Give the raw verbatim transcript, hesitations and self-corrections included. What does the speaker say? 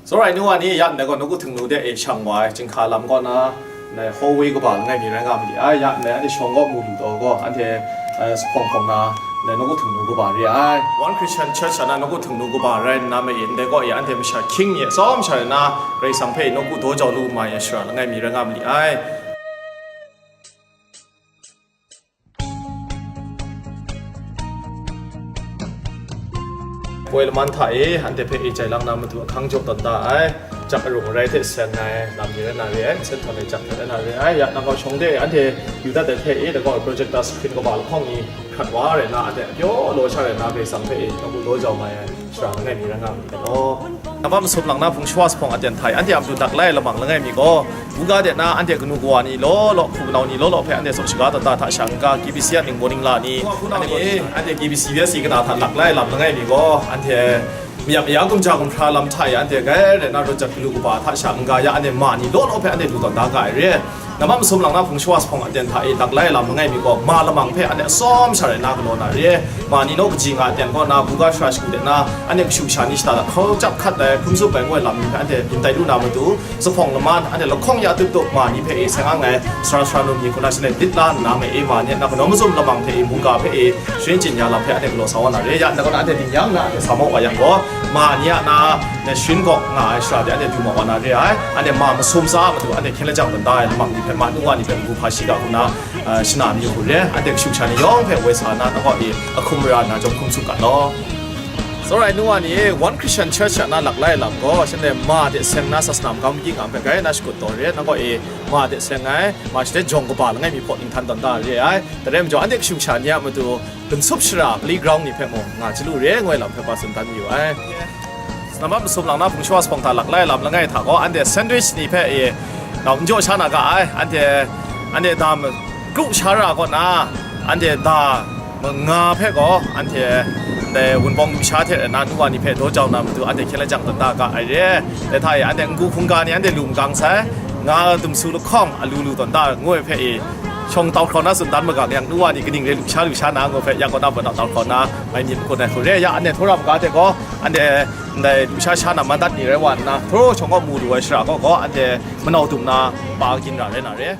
Tsawra ai nu wa ni, ya ndai gaw nawku htingnu de e shang wa ai, chyinghka lam kaw na, ndai hallway kaba langai mi rai nga ma li ai. Ya ndai anhte shawng kaw mu lu taw gaw, anhte, eh, zuphpawng hkawm na, ndai nawku htingnu kaba re ai. One Christian Church a na nawku htingnu kaba rai nna ma e, ndai kaw e anhte masha hkying mi atsawm sha rai na, Karai Kasang hpe nawku daw jau lu ma ai shara langai mi rai nga ma li ai. Poi laman hta e, anhte hpe e jai lang na matu ahkang jaw tawn da ai, jak arung arai hte seng ai lam ni rai na re ai, nsen htawn e jak hte rai na re ai, ya nang gaw shawng de anhte yu dat ai hte e, da gaw projector screen kaba lahkawng ni hkrat wa rai na, anhte pyaw law sha rai na, Karai Kasang hpe e nawku daw jau mai ai shara langai mi rai nga mu ai law. Nambat masum lang na hpung shawa zuphpawng aten hta e, anhte a matu dak lai ai lamang langai mi gaw, buga de na anhte kanu kawa ni law law, hku manau ni law law hpe anhte tsaw shaga tawn da hta sha n-ga, K B C a ning bawning la ni, anhte K B C B S C kana hta lak lai lam langai mi gaw, anhte mayam maya gumja gumhkra lam hta e anhte grai rai na rawt jat galu kaba hta sha n-ga, ya anhte ma ni law law hpe anhte lu tawn da ga ai re. Nambat masum lang na hpung shawa zuphpawng aten hta e lak lai lam langai mi gaw, ma lamang hpe anhte atsawm sha rai na galaw na re. Ma ni naw kaji nga aten kaw na, buga shara shagu de na, anhte kashu kasha ni shata da hkau chyap hkat ai, hpung zup ai ngu ai lam ni hpe anhte byin tai lu na matu, zuphpawng laman, anhte lahkawng ya tup tup ma ni hpe e seng ang ai, sara sara num ni hku na shanhte lit la nna ma e, ma ni a na kanaw mazum lamang hte e, mungga hpe e, sharin chyin ya lam hpe anhte galaw sa wa na re. Ya nna kaw na anhte ning yang na anhte sa maw wa yang gaw, ma ni a na, na sharin gaw nga ai shara de anhte du ma wa na re ai. Anhte ma masum tsa a matu anhte hkyen lajang tawn da ai lamang ni hpe, ma nu wa ni hpe n-gu hpa shiga hku na, ah, shana mi hku re, anhte kashu kasha ni yawng hpe woi sa na, na kaw e ahkum mara nna jawm hkum tsup ga law. Tsawra ai nu wa ni, One Christian Church a na lak lai lam gaw, shanhte ma de seng na sasana magam agyi nga hpe grai na shakut taw re, na kaw e ma de seng ai, ma shate jawng kaba langai mi hpaw ninghtan tawn da re ai. Dai rai majaw, anhte kashu kasha ni a matu, Gunsup shara playground ni hpe mung nga chyalu re, ngu ai lam hpe pa tsun dan mayu ai. Nambat masum lang na hpung shawa zuphpawng hta lak lai lam langai hta gaw, anhte sandwich ni hpe e nau n jaw sha na ga ai. Anhte, anhte da makru sha ra kaw na, anhte da manga hpe gaw, anhte ndai wunpawng lusha hte rai na, nu wa ni hpe daw jau na matu, anhte hkyen lajang tawn da ga ai re. Dai hta e, anhte n-gu hkungga ni anhte lu magang sai, nga dumsu lahkawng alu lu tawn da ngu ai hpe e, shawng tau hkraw na tsun dan magang yang, nu wa ni kaning re lusha lusha na ngu hpe, ya kaw na baw na tau hkraw na mai myit makun ai hku re. Ya, anhte htaw ra maga hte gaw, anhte ndai lusha sha na mandat ni rai wa nna, htaw shawng gaw mu lu ai shara gaw gaw, anhte manau dum na pa agyin ra rai na re.